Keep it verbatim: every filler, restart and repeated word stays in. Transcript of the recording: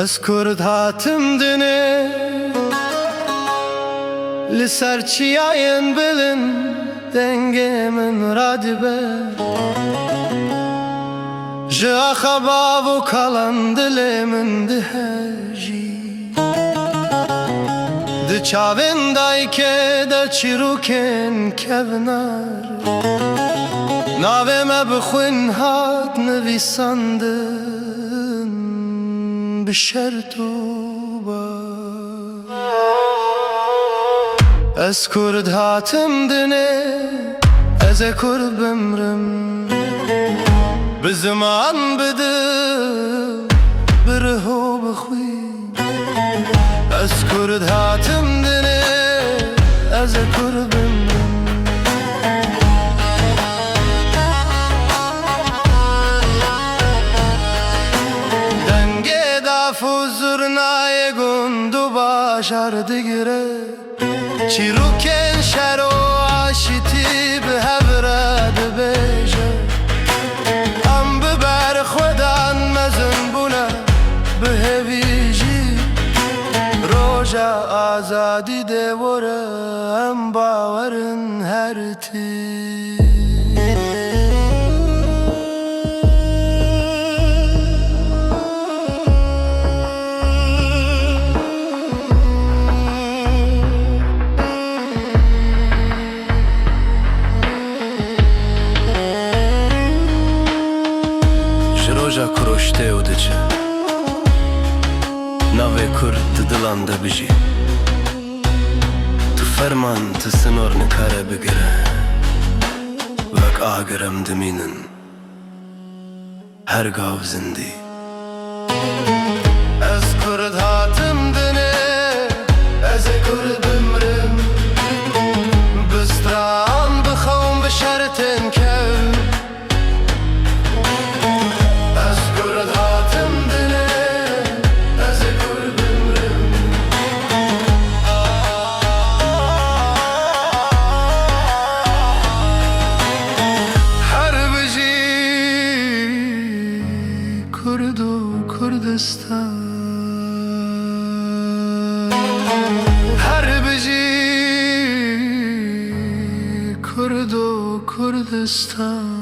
Ez Kurd hatim dinê, li ser çiyayên bilind dengê min radibe. Ji axa bav û kalan dilê min dihejî. Di çavên dayikê de çîrokên kevnar. Navê me bi xwîn hat nivîsandin bi şert û ba. Ez Kurd hatim dinê, ez ê Kurd bimrim. Bi ziman, bi dil, bi rih û bi xwîn. Ez Kurd hatim dinê, ez ê Kurd bimrim. Dengê daf û zurnayê gund û bajar digire. Çîrokên şer û aşitî bi hev re dibêje. Em bi berxwedan mezin bûne, bi hêvî jî. Roja azadî dê were, em bawer in her tî. Ji roja ku roj tê û diçe, navê Kurd di dilan de bijî. Tu ferman, tu sinor nikare bigire. Wek agir em dimînin. Her gav zindî. Ez Kurd hatim dinê, ez ê Kurd bimrim. Bi stran bixewim, bi şertên kevn. Ez Kurd hatim dinê, ez ê Kurd bimrim. Her bijî Kurd û Kurdistan. Her bijî Kurd û Kurdistan.